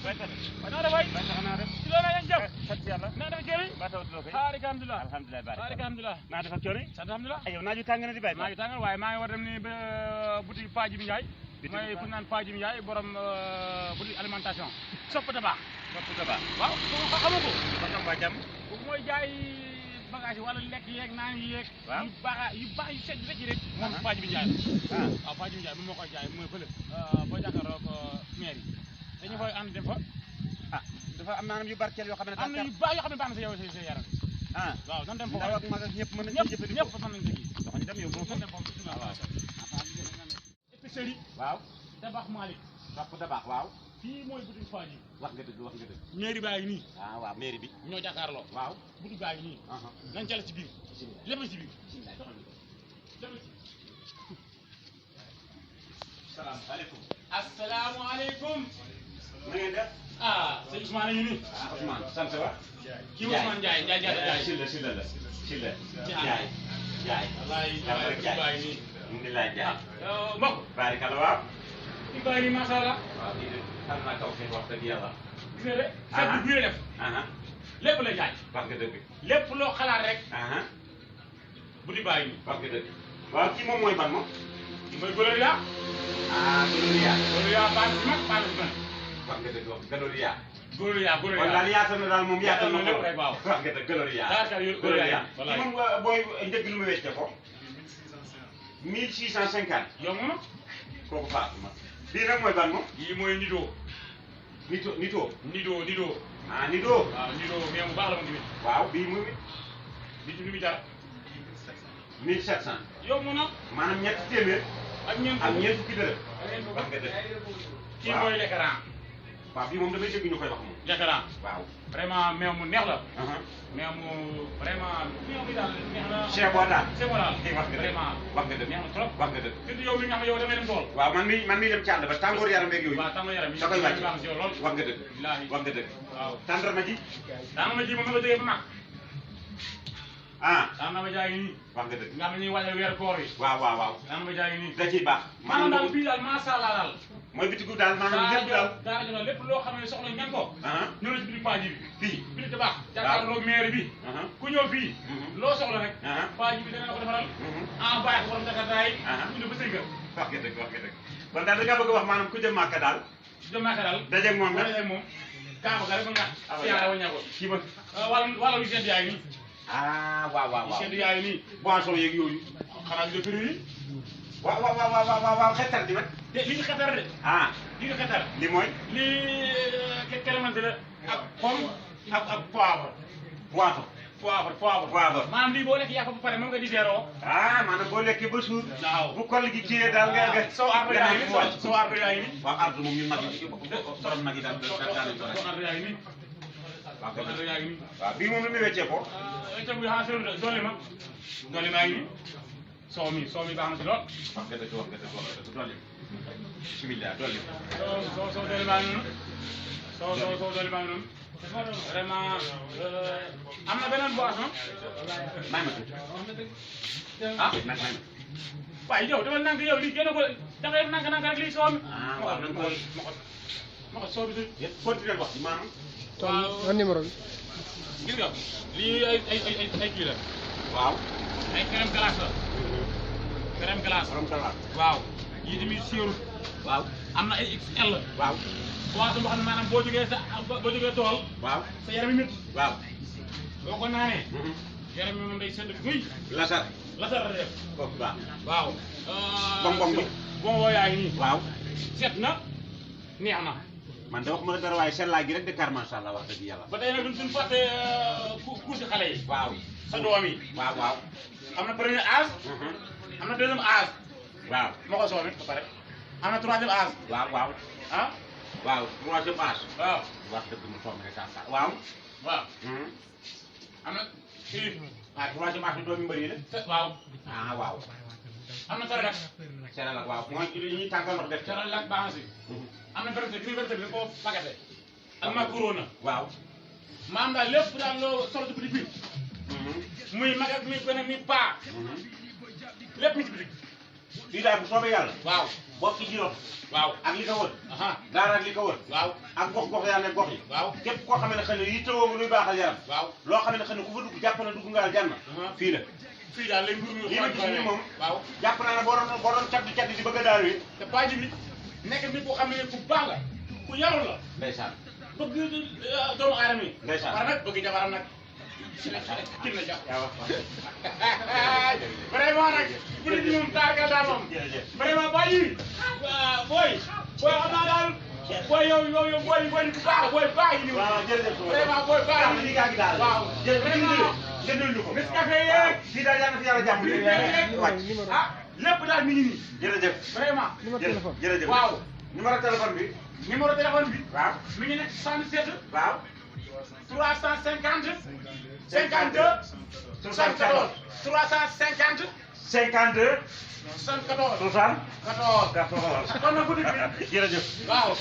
naa def waay ci loolu yaa ngi jàpp sant yàlla naa def coono ba tawatuloo koy alhamdulilah alhamdulilah naa def coono sant alhamdulilah yow naaju tàng na di bay naaju tàng waaye maa ngi war dem ni ba boutique Fadjim Ndiaye mooy fu naan Fadjim Ndiaye borom boutique alimentation sopp tabax waaw xamu ko ba jàmm mooy jaay bagage wala lekk yeeg naan yeeg yu baax yu set rek rek moom Fadjim Ndiaye waaw Fadjim Ndiaye moom moo koy jaay mooy fële boo jàkkaarloo ko maire yi dañu koy ànd dem fa dafa am naanam yu barkeel yoo xam ne am na yu baax yoo xam ne baax na sa yow sa yaram waaw nan dem foofu ndaw ak mag ak ñëpp mën nañ ci jëfandikoo ñëpp mën nañ ci dox ñu dem yow moom nan dem foofu waaw épicerie waaw tabax Malick tabax waaw fii mooy boutique Fadjim wax nga dëgg mairie baa ngi nii waaw mairie bi ñoo jàkkaarloo waaw boutique baa ngi nii nañ jàll ci biir lépp ci biir salaamaaleykum asalaamaaleykum na ngeen def sëñ Ousmane a ngi nii Ousmane sant wa kii Ousmane Ndiaye Silla wallaay baa ngi nii alhamdulilah Ndiaye mbokk barikalla waaw kii baa ngi nii macha allah waaw kii de xam naa kaw fi wax dëgg yàlla gis nga de seet bu def lépp la jaay wax nga dëgg lépp loo xalaat rek boutique baa ngi nii wax nga dëgg waaw kii moom mooy ban moom kii mooy Gloria Gloria baa ngi mag baa ngi wax nga dëgg wax Gloria kon daal yaatal na daal moom yaatal na lépp rek waaw wax nga dëgg Gloria kii moom booy njëg lu mu wecce ko 1650 yow moom kooku faatu ma bii nag mooy ban moom yii mooy Nido Nido Nido Nido waaw Nido mais mu baax la moom tamit waaw bii muy bi mu jar 1700 yow moom maanaam ñetti téeméer ak ñeent fukki dërëm wax nga dëgg kii mooy l'écran waaw bii moom damay dégg ñu koy wax moom l'écran waaw vraiment meew mu neex la meew mu vraiment meew mi daal neex na Cheikh Boo daal wax nga vraiment wax nga dëgg neex na trop wax nga dëgg surtout yow mi nga xam ne yow damay dem tool waaw man mi dem ci àll ba tàngoor yaram beeg yooyu waaw tàngoor yaram yi da koy wàcc baax si yow lool wax nga dëgg wax nga dëgg waaw tàndarma ji moom nga jógee ba mag tàndarma jaa ngi nii wax nga dëgg nga xam ne ñuy waajal weer koor yi waaw tàndarma jaa ngi nii da ciy baax maanaam daal bii daal macha allah daal mooy bitigu daal maanaam lépp daal daara jono lépp loo xam ne soxla ngeen ko ñëw na ci biir Fadjim bi fii biir tabax jàkkaarloo maire bi ku ñëw fii loo soxla rek Fadjim bi dana la ko defaral bàyyi ko borom Jakarta yi ñu ne ba sëy kër wax nga dëgg kon daal da ngaa bëgg a wax maanaam ku jëm Màkka daal dajeeg moom kaaba ga rek nga siyaare wañña ko kii ba wàllu yu sedd yaa ngi nii waaw sedd yaa ngi nii boisson yeeg yooyu xanaa bi de prix yi waaw xetar di nag lii di xetar de lii di xetar li mooy lii kelemante la ak pomme ak poivre maanaam lii boo lekk yaa ko ba pare moom nga di seeroo maanaam boo lekkee ba suur bu koll gi ciyee daal nga soo ardo yaa ngi nii soo ardo yaa ngi nii waaw ardo moom ñun mag yi borom mag yi daal soo ardo yaa ngi nii waaw bii moom lu muy weccee ko weccee bi xanaa seetlu doole maa ngi nii soow mi baax na si lool wax nga dëgg dolli bismillah dolli soo doole baa ngi noonu soo doole baa ngi noonu vraiment am na beneen boisson may ma tuuti may ma waaye yow dama nank yow lii génn ko da ngay nank rek lii soo mi waaw nañ ko ma ko soo bi yëpp continuer wax ci maanaam waaw numéro bi gis nga lii ay kii la waaw ay crème glace la waaw yii tamit siirut waaw am na ay XL waaw boisson boo xam ne maanaam boo jógee tool waaw sa yaram yi métti waaw boo ko naanee yaram yi moom day sedd guy lasar la def kooku baax waaw bonbon bi bonbon yaa ngi nii waaw set na neex na man de waxuma la dara waaye sellaay gi rek de kar macha allah wax dëgg yàlla ba tey nag duñ fàtte couche xale yi waaw sa doom yi waaw am na premier âge am na deuxième âge waaw ma ko soobee ba pare am na troisième âge waaw waaw troisième âge waaw wax dëgg mu soom rek waaw am na kii troisième âge bi doomi mbër yi de waaw waaw am na Cerelac Cerelac waaw mooy li ñuy tàngal ndox def Cerelac baax na si am na vérité bi ko paqueté ak macaroni waaw maam daal lépp daal loo soxla ci boutique bi muy mag ak muy gone muy paa lépp mi ci boutique fii daal bu soobee yàlla waaw bokki Djilor waaw ak li ko wër aha daara ak li ko wër waaw ak gox yaa ne gox yi waaw képp koo xam ne xëy na yittewoo nga luy baaxal yaram waaw loo xam ne xëy na ku fa dugg jàpp na dugg nga aljanna fii la fii daal lay mbir mi lii ma gis nii moom waaw jàpp naa ne boo doon caddi di bëgg a daal wi te paaji bi nekk nit koo xam ne ku baax la ku yaru la ndeysaan bëgg doomu aadama yi ndeysaan war nag bëgg jabaram nag kin na jax yaa wax vraiment nag bu nit ñi moom taagal daal moom jërëjëf vraiment booy booy xam naa daal booy yow booy bu baax yi nii waaw jërëjëf vraiment booy baax li gaa gi daal waaw jërëjëf jëndal ñu ko Nescafé yeeg fii daal yàlla na fi yàlla jàmm numéro ah lépp daal mi ngi nii jërëjëf vraiment numéro téléphone jërëjëf waaw numéro téléphone bi numéro téléphone bi waaw mi ngi nekk 77 waaw 350 52 74 350 52 74 60 14 14 kon nag guddi bi jërëjëf waaw